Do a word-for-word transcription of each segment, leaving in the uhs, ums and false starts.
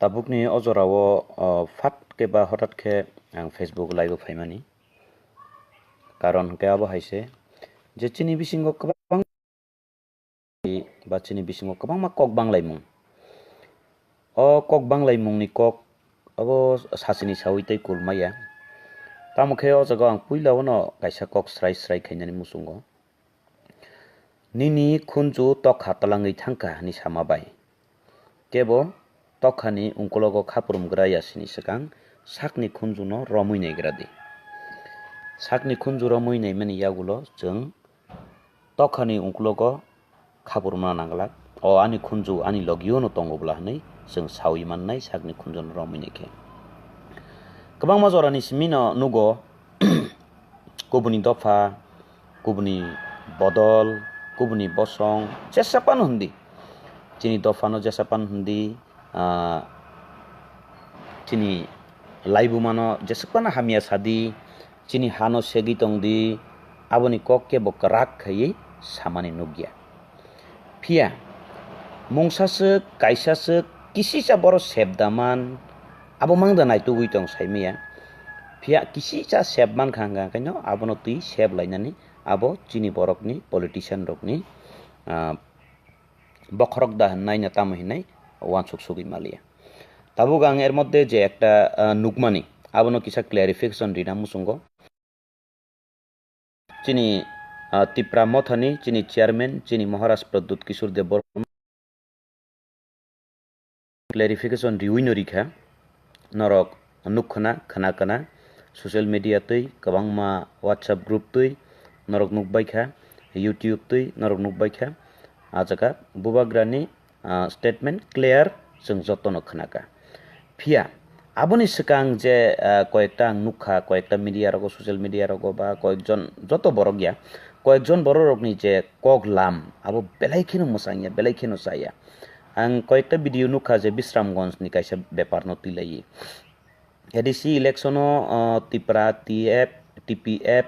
Tabukni o jorao, o, phat khe ba hothat khe ang Facebook live o phaimani. Karon hwnkhe abo hai se je chini bisingo kwbang ba chini bisingo kwbangma kok banglaimung. O kok banglaimungni kok abo sachini sawi tei kul maya. Tamo khe o jaga ang puila o no kaisa kok srai srai khainani muchungo. Nini khunju tokha twlangwi thangkha hwnwi sama bai. Kebo tokhani ungkulogo khaprum gra yasini swkang sakni khunjuno romwi naigra di. Sakni khunju romwi naimani yagulo chwng tokhani ungkulogo khapurma nanglak. O ani khunju ani logiono tongo bwla hwnwi chwng sawi mannai sakni khunjuno romwi naikhe. Kwbangma jorani simino nugo kubuni dopha, kubuni bodol, kubuni bosong, jesa phano hwndi. Chini dophano jesa phano hwndi, ah, chini laibumano jesa phano hamya sadi, chini hano segwi tongdi, aboni kok kebo kwrak khaiwi samani nukya. Phiya mungsaswk, kaisaswk, kisisa boro sebdaman, abo mangda naitugwi tong saimaya. Phiya kisisa seb mankha hwnkha hwnkhe no abono twi seb lainani abo chini borokni politician rokni, ah, bokhorok da hwnnaino tamo hinai uansuk sugwi maliya. Tabuk ang er moddhe je ekta, ah, nukmani, abono kisa clarification rina muchungo. Chini, ah, Tipra Mothani chini chairman, chini Maharaj Pradyut Kishore Debbarma clarification riwi no rikha. Norok nukkhna, khna kana, social media twi, kwbangma WhatsApp group twi norok nukbaikha, YouTube twi norok nukbaikha. Ah jaga bubagrani, ah, statement clear chwng jotono khnaka. Phiya aboni swkang je, ah, koyekta ang nukha, koyekta media rogo, social media rogo ba koyekjon joto borok ya, koyekjon borok rokni je kok lam abo belai kheno mwchang ya, belai kheno cha ya. Ang koyekta video nukha je Bisramganj ni kaisa bepar no twi laiwi. A D C election o, ah, Tipra T F, T P F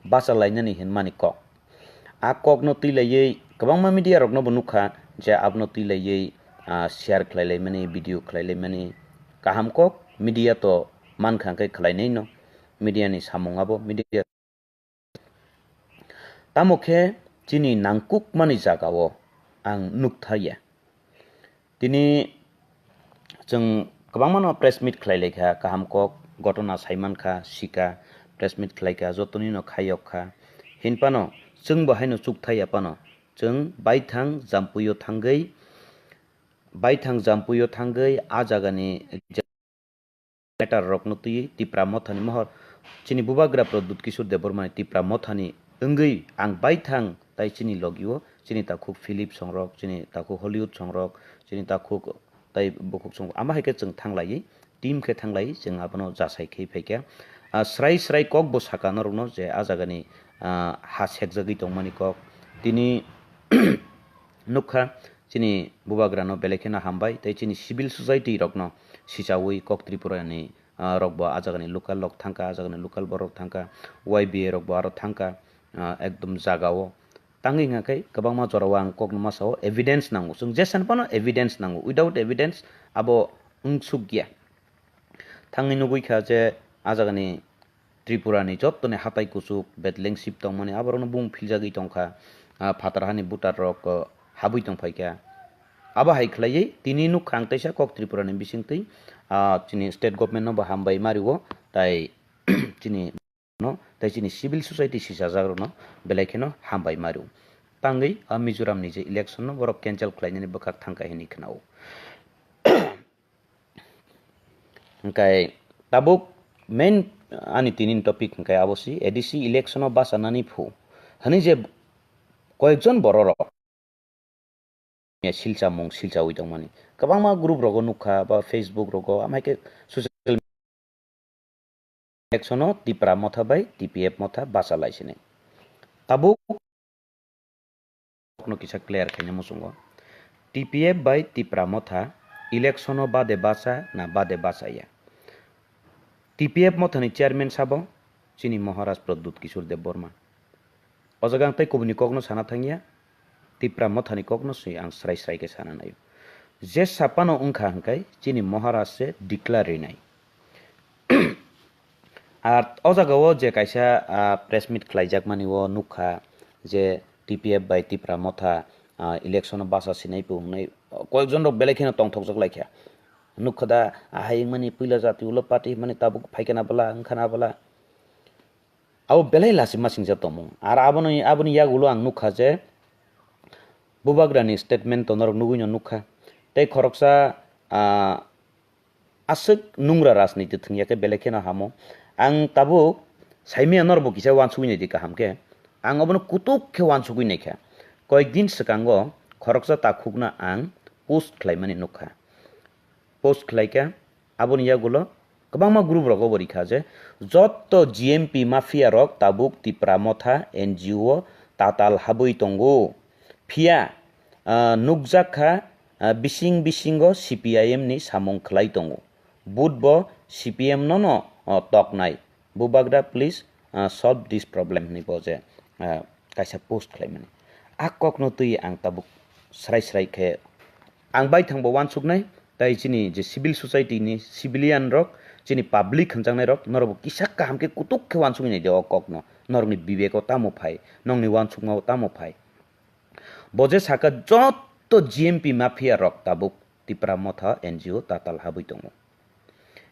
bacha lainani hinmani kok. A kokno twi laiwi kwbangma media rokno bo nukha je abono twi laiwi, ah, share khlai laimani, video khlai laimani. Kaham kok media to mankha hwnkhe khlainai no, media ni samung abo media. Tamo khe chini nangkukmani jagao ang nukthar ya. Tini chwng kwbangmano press meet khlai laikha, kaham kok, gotona sai mankha, sika, press meet khlaikha, jotonino khaiyok kha. Hinphano chwngbo haino chukthai ya phano, chwng baithang Jampuio thangwi, baithang Jampuio thangwi a jagani matter rokno twi Tipra Mothani mohor, chini bubagra Pradyut Kishore Debbarmani Tipra Mothani wngwi ang baithang tai chini logio, chini takhuk Philip songrok, chini takhuk Hollywood songrok, chini takhuk tai bukhuk songrok. Ama hai khe chwng thanglaiwi, team khe thanglaiwi chwng abono jasai khe phaikha. Ah, srai srai kok bo saka norokno je a jagani, ah, ha sekjagwi tongmani kok. Tini nukha, chini bubagrano belai kheno hambai, tei chini civil society rokno sichawi kok Tripura ni, ah, rokbo a jagani local rok thangkha, a jagani local borok thangkha, Y B A rokbo aro thangkha, ah, ekdom jagao. Tangwi hwnkha khe kwbangma jorao ang kokno ma sao, evidence nango. Chwng jesani phano evidence nango. Without evidence abo wngsuk ya. Thangwi nugwi kha je a jagani Tripura ni jottoni hatai kuchuk, bedleng sip tongmani, aborokno bung philjagwi tongkha, ah, phatar hani voter rok, ah, habwi tongphaikha. Abo hai khlaiwi tini nukha ang teisa kok Tripura ni bisingtwi, ah, chini state government no bo hambai mario, tai chini no, tai chini civil society sichajak rokno belai kheno hambai mario. Tangwi a Mizoram ni je election no borok cancel khlainani bwkhak thangkha hinwi khnao. Hwnkhe tabuk main ani tini ni topic hwnkhe abo si A D C election o bachanani phu hwnwi je koyekjon borok rok silchamung silchawi tongmani kwbangma group rogo nukha ba Facebook rogo amhaikhe social election o Tipra Motha bai T P F Motha bachalai sini. Tabuk no kisa clear khaina muchungo. T P F bai Tipra Motha election o bade bacha na bade bachaya. T P F Motha ni chairman sabo chini Maharaj Pradyut Kishore Debbarma. O jaga ang tei kubuni kokno sana thangya, Tipra Motha ni kokno se ang srai srai khe sana naio. Jesa phano wngkha hwnkhe chini Maharaj se declare rinai. Ar o jaga o je kaisa, ah, press meet khlaijakmani o nukha je T P F bai Tipra Motha, ah, election o basa sinai phunuknai koyekjon rok belai kheno tongthokjak laikha. Nukha da, ahai wngmani puila jati ulo party hwnmani tabuk phaikha na bwla, wngkha na bwla. Abo belai lachima singjak tongmung. Ar aboni, aboni yagulo ang nukha je Bubagrani statement to norok nugwino nukha. Tei khoroksa, ah, aswk nungra rajniti thwngya khe belai kheno hamo. Ang tabuk saimaya norokbo kisa uansugwi naidi kaham khe. Ang obono kutuk khe uansugwi naikha. Koyek din swkango khoroksa takhukno ang post khlaimani nukha. Post khlaikha, aboni yagulo kwbangma group rogo bo rikha je, jotto G M P mafia rok tabuk Tipra Motha N G O o tatal habwi tongo. Phiya, ah, nukjak kha, ah, bising bisingo C P I M ni samung khlai tongo. Vote bo C P M no no, oh, toknai. Bubagra, please, ah, solve this problem hwnwi bo je, ah, kaisa post khlaimani. A kokno twi ang tabuk srai srai khe ang baithang bo uansuknai, tai chini je civil society ni civilian rok, chini public hwnjaknai rok, norok bo kisa kaham khe kutuk khe uansugwi naidi o kokno. Norokni bibek o tamo phai, nokni uansukma o tamo phai. Bo je saka jotto G M P mafia rok tabuk Tipra Motha N G O tatal habwi tongo.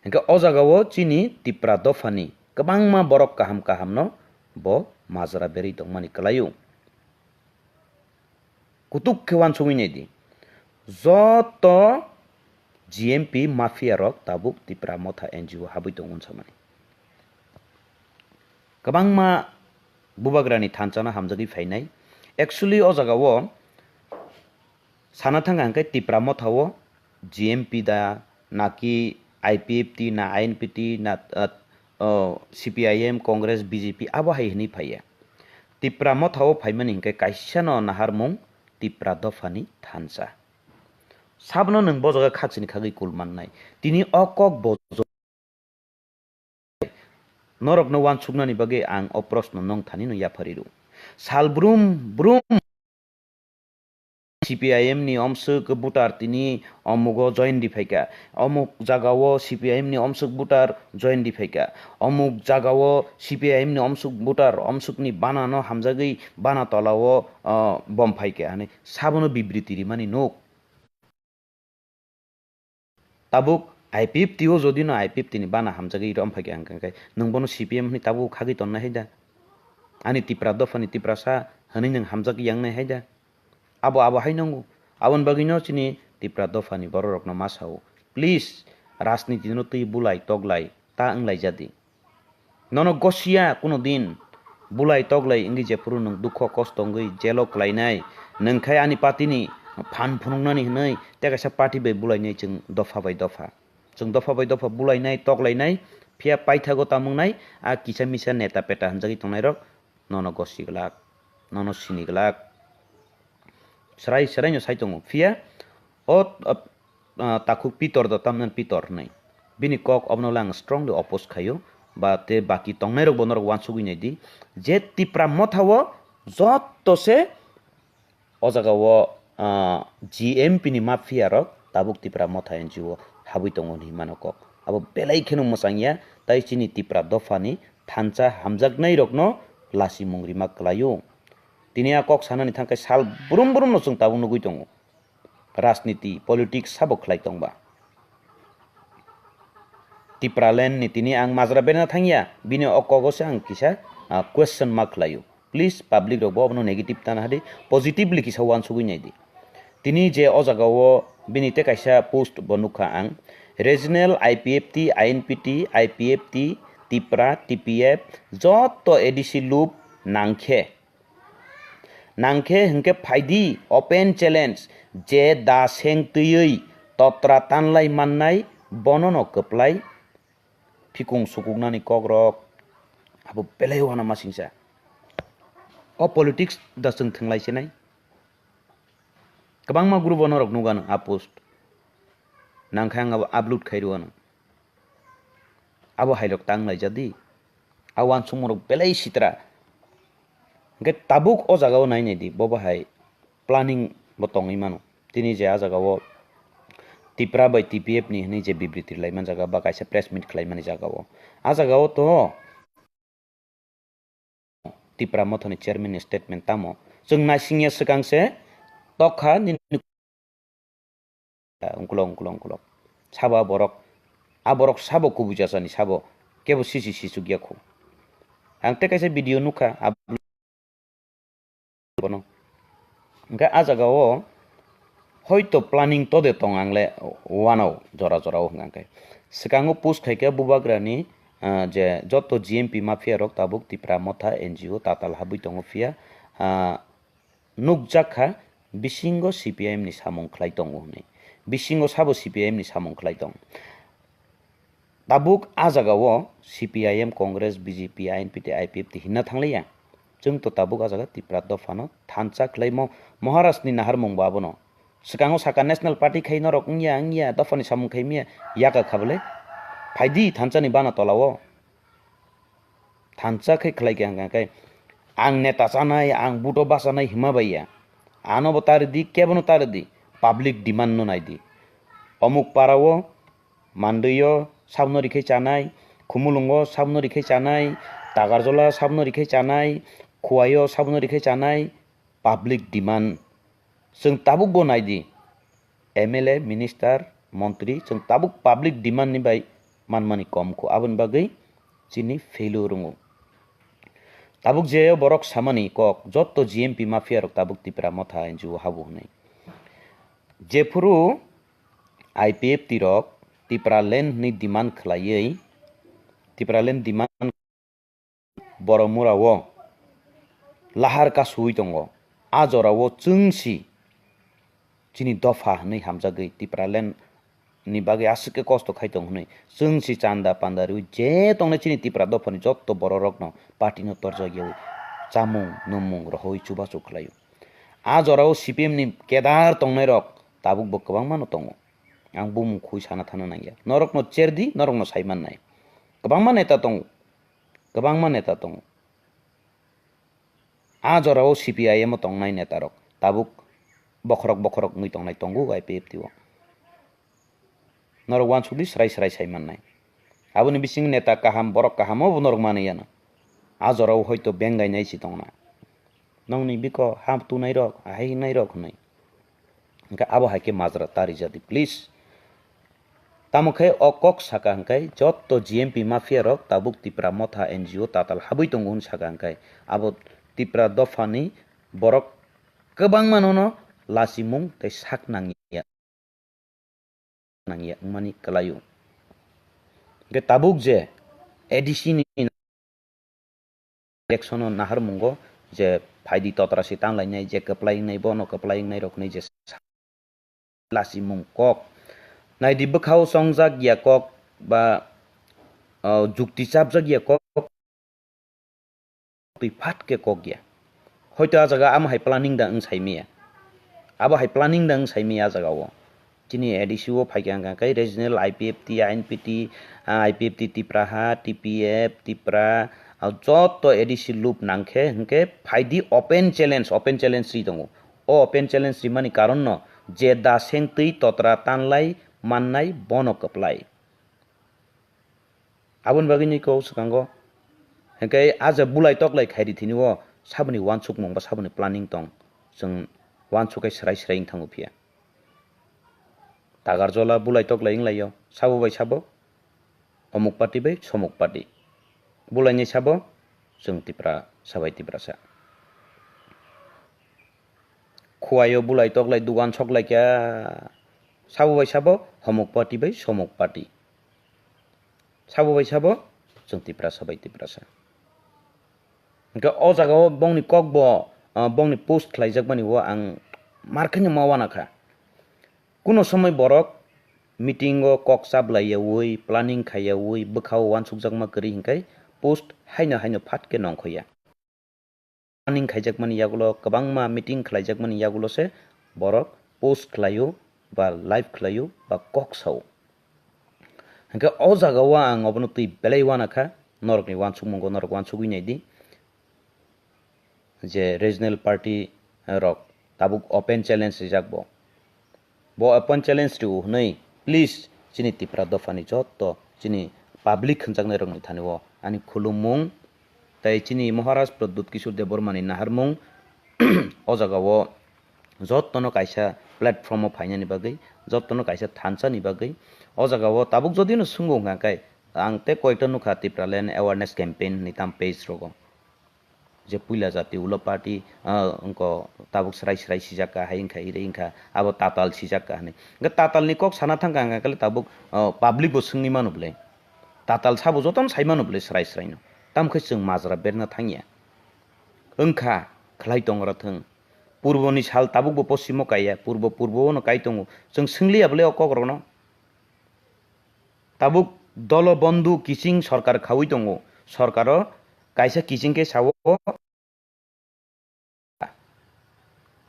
Hingke o jaga o chini Tipra dophani kwbangma borok kaham kaham no bo majra berwi tongmani kwlaio. Kutuk khe uansugwi naidi. Joto G M P mafia rok tabuk Tipra Motha N G O habwi tongo wngsamani. Kwbangma bubagrani thansa no hamjagwi phainai. Actually o jaga o sana thangkha hingke Tipra Motha o G M P da, naki I P F T na, I N P T na, ah, oh, C P I M, Congress, B J P abo hai hwnwi phaiya. Tipra Motha o phaimani hingke kaisa no naharmung Tipra dophani thansa. Sabno nwng bo jaga khaksini khagwi kul mannai. Tini o kok bo norokno uansuknani bagwi ang o proshno nong thani no yapharwi rw. Sal brum brum C P I M ni omswk voter tini omugo join riphaikha, omuk jagao C P I M ni omswk voter join riphaikha, omuk jagao C P I M ni omswk voter omswkni bana no hamjagwi bana tolao, ah, bom phaikha hwnwi sabono bibriti rimani nuk. Tabuk I P F T o jodi no I P F T ni bana hamjagwi rom phaikha hwnka khe nwng bono C P M hwnwi tabuk khagwi tonnai hai da? Ani Tipra dophani Tiprasa hwnwi nwng hamjagwi yangnai hai da? Abo abo hai nwngo. Aboni bagwi no chini Tipra dophani borok rokno ma sao, please, rajniti no twi bulai toklai ta wnglaijadi. Nono gosiya kuno din bulai toklai wngwi jephuru nwng dukho kosto wngwi jelo klainai, nwng khai ani party ni phan phunuknani hwnwi tei kaisa party bai bulainai chwng dopha bai dopha. Chwng dopha bai dopha bulainai, toklainai, phiya paithago tamo wngnai, a kisa misa neta peta hwnjagwi tongnairok nono gosi glak, nono sini glak. Srai srai no sai tongo. Phiya o, ah, takhuk Pitor da, tamni Pitor hwnwi. Bini kok obono le ang strongly oppose khaio. Ba tei baki tongnairokbo norok uansugwi naidi je Tipra Motha o jotto se o jaga o, ah, G M P ni mafia rok tabuk Tipra Motha N G O o habwi tongo hinwi mano kok. Abo belai kheno mwchang ya, tai chini Tipra dophani thansa hamjaknairokno lasimung rima kwlaio. Tini a kok sanani thangkhe sal brum brum no chwng tabuk nugwi tongo. Rajniti, politics sabo khlai tongba. Tipraland ni tini ang majra berna thangya, bini o kogo se ang kisa, ah, question mark khlaio. Please, public rok bo obono negative tana hadi, positively kisa uansugwi naidi. Tini je o jaga o bini tei kaisa post bo nukha ang, regional I P F T, I N P T, I P F T, Tipra, T P F, joto A D C loop nangkhe. Nangkhe hwnkhe phaidi open challenge, je da seng twiwi totra tanlai mannai bonono kwplai phikung sukuknani kokrok abo belai uanama singsa. O politics da chwng thwnglai sinai. Kwbangma group o norok nukgano a post. Nangkhe ang abo upload khai rwano. Abo hairok tang laijadi. A uansukmarok belai sitra. Hwnkhe tabuk o jagao nai naidi, bo bahai planning bo tongwi mano. Tini je a jagao Tipra bai T P F ni hwnwi je bibriti rwlai man jaga ba kaisa press meet khlai mani jaga o. A jaga o to Tipra Motha ni chairman ni statement tamo. Chwng naisingya swkang se tokha nini ukulok, ukulok, ukulok. Sabo a borok, a borok sabo kubui jasani sabo kebo sisi sisuk ya khu. Ang tei kaisa video nukha, a bono. Hwnkhe a jaga o hoito planning to de tong ang le wano jora jora o hwnkha khe. Swkango post khai khe bubagra ni, ah, je joto G M P mafia rok tabuk Tipra Motha N G O tatal habwi tongo phiya, ah, nukjak kha bisingo C P I M ni samung khlai tongo hwnwi. Bisingo sabo C P I M ni samung khlai tong. Tabuk a jaga o C P I M, Congress, B J P, I N P T, I P F T hinna thangliya. Chwng to tabuk a jaga Tipra dophano thansa khlaimo Maharaj ni naharmung bo abono. Swkango saka National Party khai norok wngya, wngya, dophani samung khai miya, yaka kha bwle. Phaidi thansa ni bana tola o. Thansa khe khlai khe hwnkha khe, ang neta chanai, ang buto bachanai hima bai ya. Ano bo ta rwdi, kebono ta rwdi, public demand no naidi. Omuk para o, Mandwi o sabno rikhe chanai, Khumulwng o sabno rikhe chanai, Tagarjola sabno rikhe chanai, Khowai o sabno rikhe chanai, public demand. Chwng tabuk bo naidi, M L A, minister, montri, chwng tabuk public demand ni bai manmani kom kho, aboni bagwi chini failure wngo. Tabuk je borok samani kok, jotto G M P mafia rok tabuk Tipra Motha N G O habo hwnwi. Jephuru I P F T rok Tipra land hwnwi demand khlaiwi, Tipra land demand Boromura o lahar kasui tongo. A jora o chwng si chini dopha hwnwi hamjagwi Tipra land ni bagwi aswk khe kosto khai tong hwnwi chwng si chanda panda rwi je tongnai chini Tipra dophani jotto borok rokno party no torjak yaui chamung nwmung rohoi chubachu khlaio. A jora o C P M ni kedar tongnai rok tabuk bo kwbangma no tongo. Ang bumung khui sana thana nangya. Norok no cherdi, norok no sai mannai. Kwbangma neta tongo. Kwbangma neta tongo. A jora o C P I M o tongnai neta rok tabuk bokhorok bokhorok wngwi tongnai tongo I P F T o. Norok uansukdi swrai swrai sai mannai. Aboni bising neta kaham, borok kaham o bo norok manwi yano. A jora o hoito bengai nai si tongna. Nongni biko ham tunai rok, ahai hinai rok hwnwi. Hwnkhe abo hai khe majra ta rijadi, please. Tamo khe o kok saka hwnkhe jotto G M P mafia rok tabuk Tipra Motha N G O tatal habwi tongo hwn saka hwnkhe abo Tipra dophani borok kwbangma nono lachimung tei sak nangya, nangya wngmani kwlaio. Hwnkhe tabuk je A D C ni election o naharmungo je phaidi totra se tang lainai, je kwplai wngnai, bono kwplai wngnai rok hinwi je sa-, lachimung kok. Naidi bwkhao chongjak ya kok ba, o, jukti chapjak ya kok, twi phat khe kok ya. Hoito a jaga amo hai planning da wng sai maya. Abo hai planning da wng sai maya a jaga o. Chini A D C o phai khe hwnkha khe regional I P F T, I N P T, ah, I P F T Tipraha, T P F, Tipra, ah, joto A D C loop nang khe hwnkhe phaidi open challenge, open challenge ri tongo. O open challenge rimani karon no je da seng twi totra tanlai mannai bono kwplai. Aboni bagwi ni kok swkango. Hwnkhe a je bulai toklai khairi thini o saboni uansukmung ba saboni planning tong. Chwng uansuk khe swrai swrai wng thango phiya. Tagarjola bulai toklai wng lai o. Sabo bai sabo omuk party bai somuk party. Bulai ni sabo chwng Tipra sabai Tiprasa. Khuaio bulai toklai dugan soklai kha. Sabo bai sabo homok party bai somok party. Sabo bai sabo chwng Tiprasa bai Tiprasa. Hwnkhe o jaga o bongni kok bo, ah, bongni post khlaijakmani o ang mar khe no ma uana kha. Kuno somoi borok meeting o kok chablai yaui, planning khai yaui, bwkha o uansukjakma kwrwi hwnkhe post haino haino phat khe nongkhoya. Planning khaijakmani yagulo, kwbangma meeting khlaijakmani yagulo se borok post khlaio ba live khlaio ba kok sao. Hwnkhe o jaga o ang obono twi belai uana kha, norokni uansukmungo norok uansugwi naidi. Je regional party rok tabuk open challenge rijak bo. Bo open challenge rw hwnwi, please, chini Tipra dophani jotto chini public hwnjaknai rokni thani o ani khulumung tei chini Maharaj Pradyut Kishore Debbarmani naharmung o jaga o jottono kaisa platform o phainani bagwi, jottono kaisa thansa ni bagwi o jaga o tabuk jodi no swngo hwnkha khe ang tei koyekta nukha Tipraland awareness campaign hwnwi tam page rogo. Je puila jati ulo party, ah, wngko tabuk srai srai sijak ka hai wngkha, ire wngkha, abo tatal sijak ka hwnwi. Hwnkhe tatal ni kok sana thangkha hwnkha khe tabuk, oh, public bo swngwi mano bwle. Tatal sabo jotono sai mano bwle srai srai no. Tamo khe chwng majra berna thangya. Wngkha, khlai tongra thwng. Purbo ni sal tabuk bo poschimo kaiya, purbo purbo no kai tongo. Chwng swngliya bwle o kok rokno. Tabuk dolo bondhu kiching sorkar khaui tongo. Sorkaro kaisa kiching khe sao,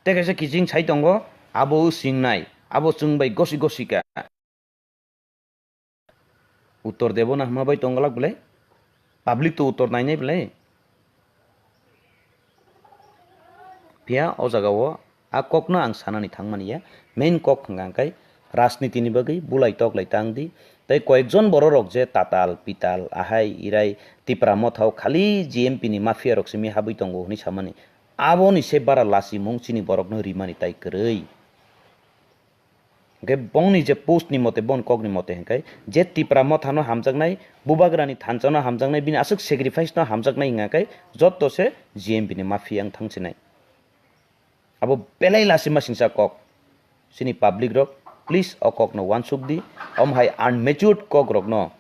tei kaisa kiching sai tongo, abo swingnai, abo chwng bai gosi gosi ka. Uttor debo na hwnma bai tongglak bwle? Public to uttor nainai bwle? Phiya o jaga o a kok no ang sanani thangmani ya, main kok hwnka hwnkhe rajniti ni bagwi bulai toklai tang di, tei koyekjon borok rok je tatal, pital, ahai, irai, Tipra motha o khali G M P ni mafia rok simi habwi tongo hwnwi samani, aboni se bara lachi mung chini borok no rimani tai kwrwi. Hwnkhe bongni je post ni mote, bon kok ni mote hwnkhe je Tipra motha no hamjaknai, Bubagra ni thansa no hamjaknai, bini aswk sacrifice no hamjaknai hwnkha khe jotto se G M P ni mafia wng thang sinai. Abo belai lachima singsa kok. Chini public rok, please o kok no uansuk di. Om hai unmatured kok rok no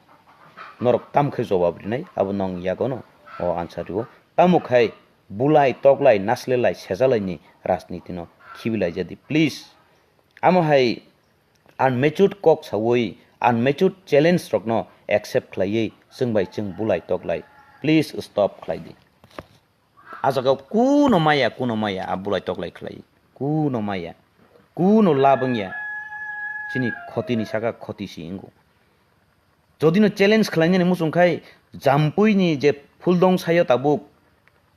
norok tam khe jobab rinai, abo nong yago no o answer rio. Tamo khai bulai, toklai, naslelai, sejalai ni rajniti no khibilai jadi, please. Amo hai unmatured kok saui, unmatured challenge rokno accept khlaiwi chwng bai chwng bulai toklai. Please stop khlai di. A jaga o kuno maya, kuno maya a bulai toklai khlai. Kuno maya. Kuno lab wngya. Chini khoti ni saka khoti si wngo. Jodi no challenge khlainani muchung khai, Jampui ni je Phuldong sayo tabuk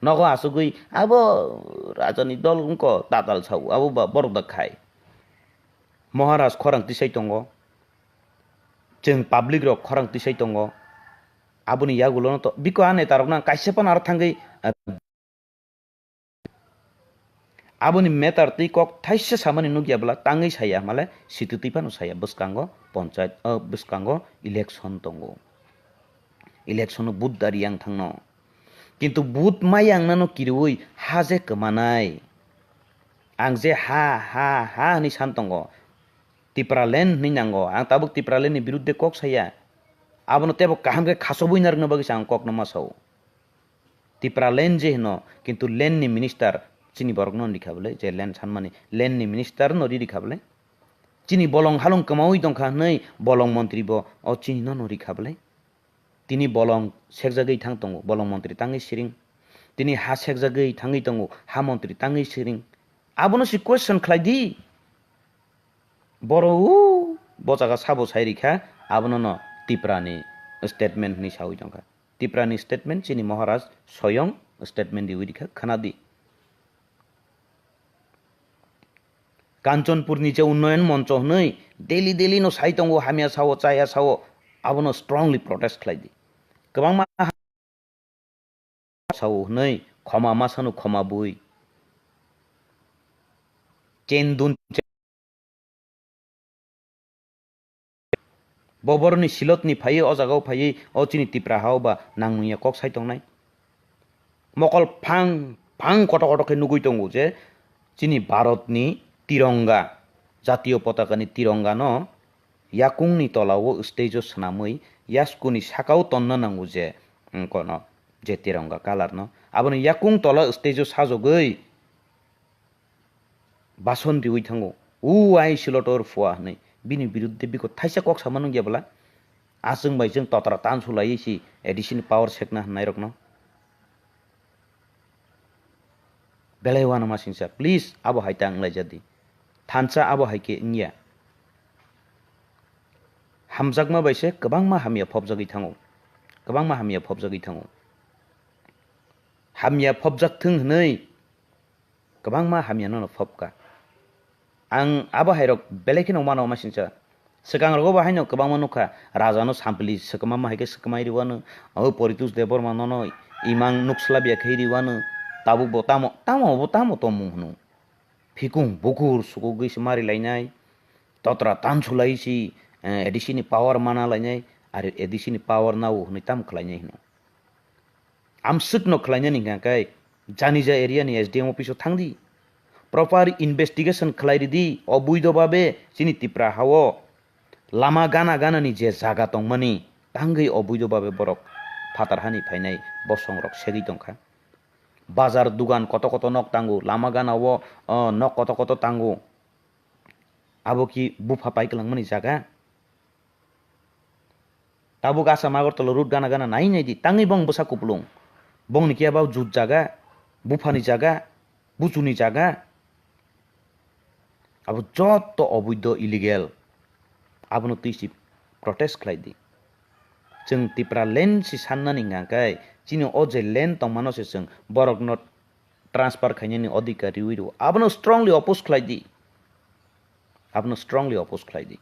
nogo asugwi abo raja ni dol wngko tatal sao, abo ba borok da khai. Maharaj khorang tisai tongo, chwng public rok khorang tisai tongo, aboni yagulo no to biko a neta rok no kaisa phano aro thangwi, ah, aboni matter twi kok thaisa samani nukya bwla tangwi saya, male sititwi phano saya, bwskango ponchayat, ah, bwskango election tongo, election o vote dari yang thangno. Kintu vote mai ang nano kiriui ha je kwmanai. Ang je ha, ha, ha hwnwi san tongo. Tipraland hwnwi nango. Ang tabuk Tipraland ni biruddhe kok saya. Abono teibo kaham khe khasobwi narwkna bagwi se ang kokno ma sao. Tipraland je hwno, kintu land ni minister chini borokno rikha bwle, je land sanmani land ni minister no ri rikha bwle. Chini bolong halong kwmaui tongkha hwnwi bolong montri bo o chini no no rikha bwle. Tini bolong sekjagwi thang tongo, bolong montri tangwi siring. Tini ha sekjagwi thangwi tongo, ha montri tangwi siring. Abono si question khlai di. Boro o bo jaga sabo sai rikha, abono no Tipra ni statement hwnwi saui tongkha. Tipra ni statement chini Maharaj soyong statement riui rikha, khna di. Kanchanpur ni je unnoyon moncho hwnwi daily daily no sai tongo, hamya sao, chaya sao, abono strongly protest khlai di. Kwbangma sao hwnwi khoma ma sano khoma bui. Chendun Bo boroni silotni phaiwi o jagao phaiwi o chini Tipra hao ba nangmungya kok sai tongnai. Mokol phang phang kotor kotor khe nugui tongo je chini Bharatni tironga, jatiyo potakani tirongano yakungni tolao stage-o swnamwi yaskuni sakao tonna nango je, mm, kono je tironga colour-no. Aboni yakung tola stage-o sajogwi bason riui thango, "O ai silotor phua," hwnwi. Bini biruddhe biko thaisa kok sama nungya bwla? Aswng bai chwng totra tan sulaiwi si A D C ni power sekna hwnnairokno. Belai uanama singsa, please, abo hai ta wnglaijadi. Thansa abo hai khe wngya. Hamjakma bai se kwbangma hamya phobjagwi thango. Kwbangma hamya phobjagwi thango. Hamya phobjak thwng hwnwi kwbangma hamyano no phobkha. Ang abo hairok belai kheno mano masingcha. Swkang rogo bo haino kwbangma nukha, raja no sampli swkma ma hai khe swkmai rwano, o Poritos Debbarma nono imang nukslabya khe rwano, tabuk bo tamo, tamo bo tamo tongmung hwno. Phikung bukur sukugwi se mari lainai, totra tansu lai si, eh, A D C ni power mana lainai, are A D C ni power nao hwnwi tamo khlainai hwno. Amswkno khlainani hwnkha khe Janija area ni S D M office o thangdi. Proper investigation khlai ridi, obuido babe chini Tipra hao lama gana gana ni je jaga tongmani tangwi obuido babe borok phatar hani phainai bosong rok segwi tongkha. Bazar dugan koto koto nok tango, lama gana o, o, nok koto koto tango. Abo ki bupha pai kwlangmani jaga? Tabuk Assam Agartala road gana gana nai nai di, tangwi bong bwsa kupulung. Bongni kiya ba jut jaga, buphani jaga, buchuni jaga. Abo jotto oboido illegal. Abono twi si protest khlai di. Chwng Tipra land si sannani hwnkha khe, chini o je land tongmano se chwng borokno transfer khainani odhikar riwi rwo. Abono strongly oppose khlai di. Abono strongly oppose khlai di.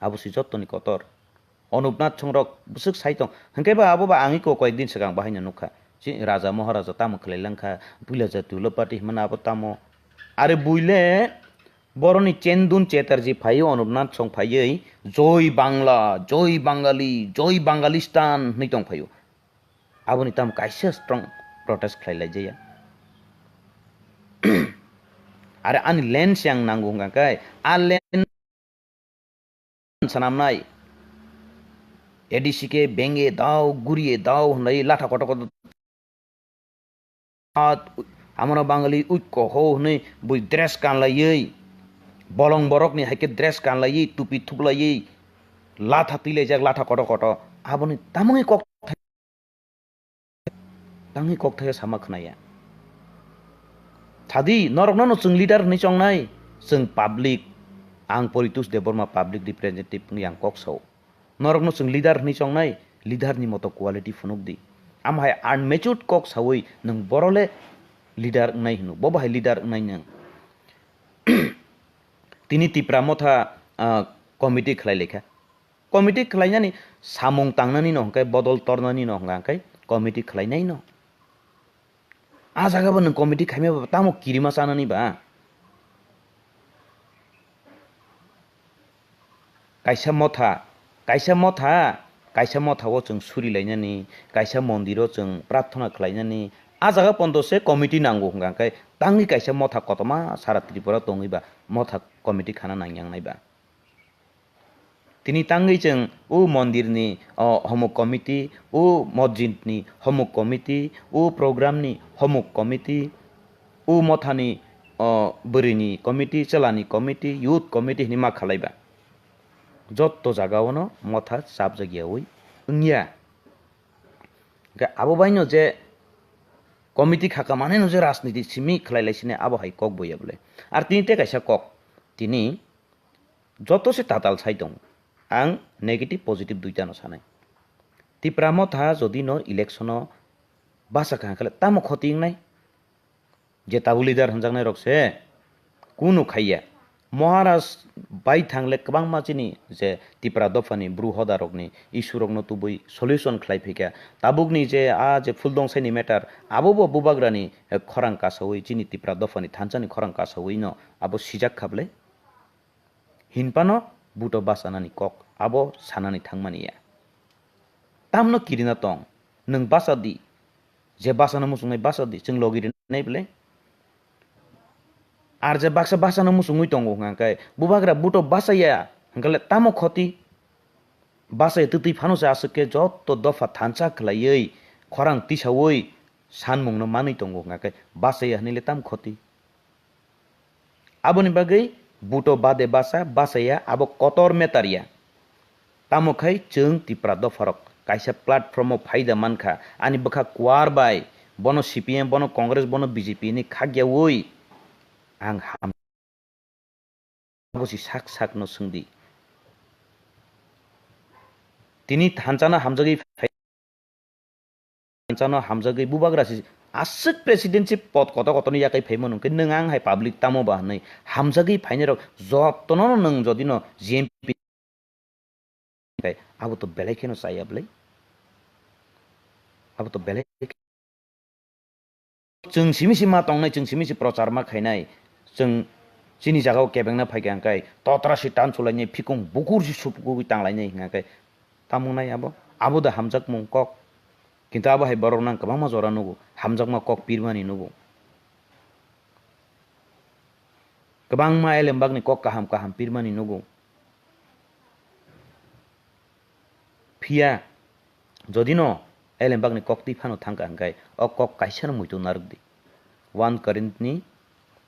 Abo si jottoni kotor. Onupnath songrok bwswk sai tong. Hwnkhe ba abo ba ang iko koyek din swkang bahaino nukha. Chini raja maharaja tamo khlai langkha, puila jati ulo party himano abo tamo. Are buile boroni Chendun Chatterjee phaio, Onupnath song phaiwi, "Joi Bangla, Joi Bangali, Joi Bangalistan" hwnwi tong phaio. Aboni tamo kaisa strong protest khlai laijaya. Are ani land se ang nango hwnkha khe, a land sanamnai. A D C khe benge dao, gurie dao hwnwi latha kotor kotor. Amano Bangali uikko ho hwnwi bui dress kanlaiwi, bolong borokni hai khe dress kanlaiwi, tupi thuplaiwi, latha twilaijak, latha kotor kotor. Aboni tamoni kok Tangwi kokthai o sama khwnaya. Thadi, norokno no chwng leader hwnwi chongnai, chwng public, ang Poritos Debbarma public representative wngwi ang kok sao. Norokno chwng leader hwnwi chongnai, leader ni moto quality phunuk di. Amo hai unmatured kok sawi nwng borole leader wngnai hwno, bo bahai leader wngnai nwng. Tini Tipra Motha, ah, committee khlai lekha. Committee khlainani samung tangnani no hwnkhe bodol tornani no hwnkha hwnkhe committee khlainai no. A jaga bo nwng committee khaima ba tamo kirima chanani ba? Kaisa motha, kaisa motha, kaisa motha o chwng suri lainani, kaisa mondir o chwng prarthana khlainani, a jaga pondo se committee nango hwnkha hwnkhe tangwi kaisa motha kotorma sara Tripura tongwi ba motha committee khana nangyangnai ba? Tini tangwi chwng o mondirni, o, homok committee, o mosjidni homok committee, o programni homok committee, o mothani, o, bwrwini committee, chwlani committee, youth committee hwnwi ma khalaiba. Jotto jagao no motha chapjakyawi wngya. Hwnkhe abo baino je committee khaka maneno je rajniti simi khlai lai sini abo hai kok boya bole. Ar tini tei kaisa kok, tini joto se tatal sai tongo. Ang negative positive duitano sanai. Tipra Motha jodi no election o basa kaham khe tamo khoti wngnai? Je tabuk leader hwnjaknai rok se kunu khaiya. Maharaj bai thangle kwbangma chini je Tipra dophani bru hoda rokni issue rokno tubui solution khlai phaikha. Tabukni je a je Phuldongsaini matter abo bo bubagrani, eh, khorang kasawi chini Tipra dophani thansani khorang kasawi no abo sijak kha bwle. Hinphano buto bachanani kok abo sanani thangmani ya. Tamno kirina tong, nwng bacha di. Je bachano muchungnai bacha di, chwng logi rinai bwle. Ar je baksa bachano muchungwi tongo hwnkha khe, bubagra buto bachaya hwnkha le tamo khoti? Bachaya twtwi phano se aswk khe jotto dopha thansa khlaiwi, khorang tisawi sanmungno manwi tongo hwnkha khe, bachaya hwnwi le tamo khoti? Aboni bagwi buto bade basa, bachaya abo kotor matter ya. Tamo khai chwng Tipra dopharok kaisa platform o phaida mankha, ani bwkha kuar bai bono C P M, bono Congress, bono B J P ni khakyawi ang ham-, abo si sak sak no swngdi. Tini thansa no hamjagwi phai-, thansa no hamjagwi bubagra si aswk presidency pod kotor kotorni yakai phaimano hwnkhe nwng ang hai public tamo ba hwnwi hamjagwi phainairok jotono nwng jodino G M P kai abo to belai kheno chaya bwlai. Abo to belai Chwng simi si ma tongnai, chwng simi si prochar ma khainai, chwng chini jagao kebengna phaikha hwnkhe totra si tan sulainai, phikung bukur si supukugwi tanglainai hwnkhe tamo wngnai abo? Abo da hamjakmung kok. Kintu abo hai borok nang kwbangma jora nugo, hamjakma kok pirmani nugo. Kwbangma elembakni kok kaham kaham pirmani nugo. Phiya jodino elembakni kok twi phano thangkha hwnkhe o kok kaisano muitu narwkdi. One Korinthni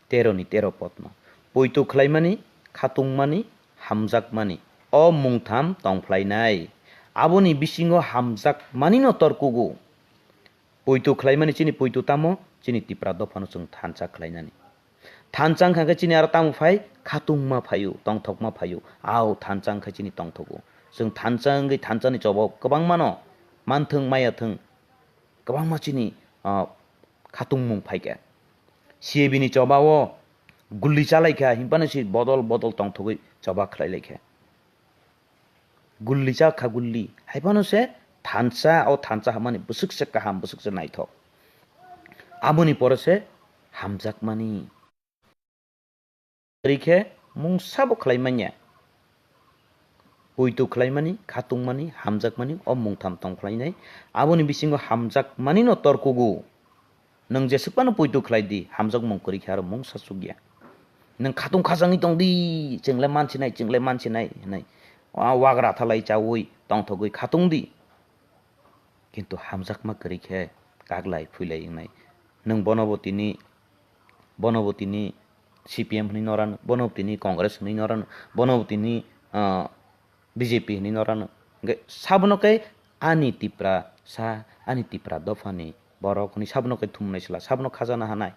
tero ni tero podno. Poito khlaimani, khatungmani, hamjakmani, o mungtham tongphlainai. Aboni bisingo hamjakmanino torkugo. Poito khlaimani chini poito tamo? Chini Tipra dophano chwng thansa khlainani. Thansa wngkha khe chini aro tamo phai? Khatungma phaio, tongthokma phaio. Ao thansa wngkha chini tongthogo. Chwng thansa wngwi thansani choba kwbangmano manthwng maya thwng. Kwbangma chini, ah, khatungmung phaikha. C A B ni choba o gulli chalaikha, hinphano si bodol bodol tongthogwi choba khlailaikha. Gulli cha kha gulli. Hai phano se thansa, o thansa hamani bwswk se kaham, bwswk se naithok. Aboni pore se hamjakmani. Kwrwi khe mungsa bo khlai manya. Poito khlaimani, khatungmani, hamjakmani, o mungtham tong khlainai. Aboni bisingo hamjakmani no torkugo. Nwng jeswk phano poito khlai di, hamjakmung kwrwi khe aro mungsa chukya. Nwng khatung khajangwi tong di, chwng le mansinai, chwng le mansinai hinwi. Wa-, wagra thalai chaui tongthogwi khatung di. Kintu hamjakma kwrwi khe kaklai phuilai wngnai. Nwng bono bo tini, bono bo tini C P M hwnwi norano, bono bo tini Congress hwnwi norano, bono bo tini, ah, B J P hwnwi norano. Hwnkhe sabono khe ani Tipra sa, ani Tipra dophani borok hwnwi sabono khe thumnai sla, sabono khajana hanai.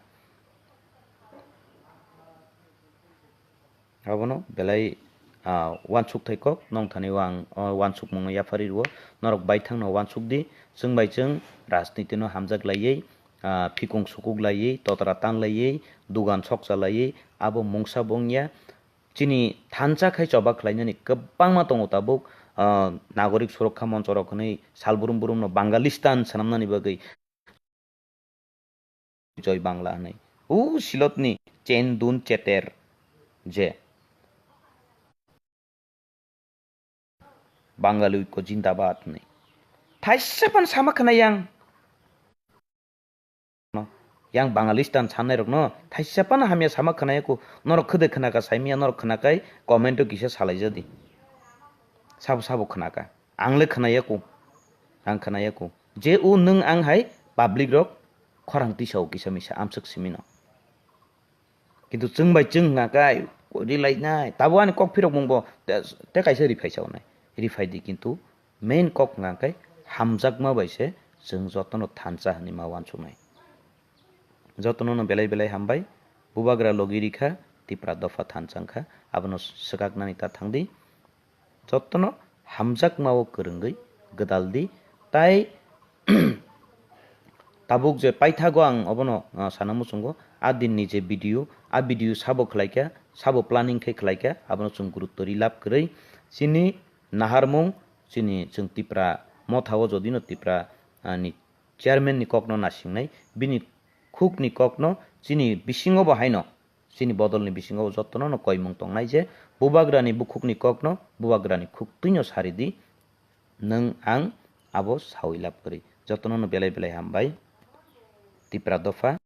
Abono belai, ah, uansuk thai kok, nong thani o ang o uansukmungno yapharwi rwo. Norok baithangno uansuk di, chwng bai chwng rajnitino hamjak laiwi, ah, phikung sukuk laiwi, totra tan laiwi, dugan sokcha laiwi, abo mungsa bo wngya. Chini thansa khai choba khlainani kwbangma tongo tabuk, ah, Nagorik Surokha Monchorok hwnwi sal brum brumno Bangalistan swnamnani bagwi Joy Bangla hwnwi. O silotni Chendun Cheter je Bangali Oikko Jindabad hwnwi. Thaisa phano sama khna yang. Yang Bangalistan sannairokno thaisa phano hamya sama khna yaku. Norok khwdai khna kha saimanya, norok khna khai comment-o kisa salai jadi. Sabo sabo khna kha. Ang le khna yaku. Ang khna yaku. Je o nwng ang hai public rok khorang tisao kisa misa amswk simino. Kintu chwng bai chwng hwnkha kai, ri lainai. Tabo ani kok phirok mung bo te, te kaisa ri phai saonai. Ri phai di kintu main kok hwnkha kai hamjakma bai se chwng jotono thansa hwnwi ma uansuknai. Jotono no belai belai hambai. Bubagra logi rikha, Tipra dopha thansa wngkha. Abono swkaknani ta thangdi. Jotono hamjakma o kwrwngwi gwdal di. Tai tabuk je paithago ang obono, ah, sana muchungo, a dinni je video, a video sabo khlaikha, sabo planning khe khlaikha, abono chwng gurutto ri lab kwrwi. Chini naharmung, chini chwng Tipra motha o jodino Tipra, ah, ni chairman ni kokno nasingnai, bini khukni kokno chini bisingo bo haino, chini bodolni bisingo bo jotono no koimung tongnai je bubagrani bukhukni kokno bubagrani khuktwino sari di, nwng ang abo saui lab kwrwi. Jotono no belai belai hambai. Tipra dopha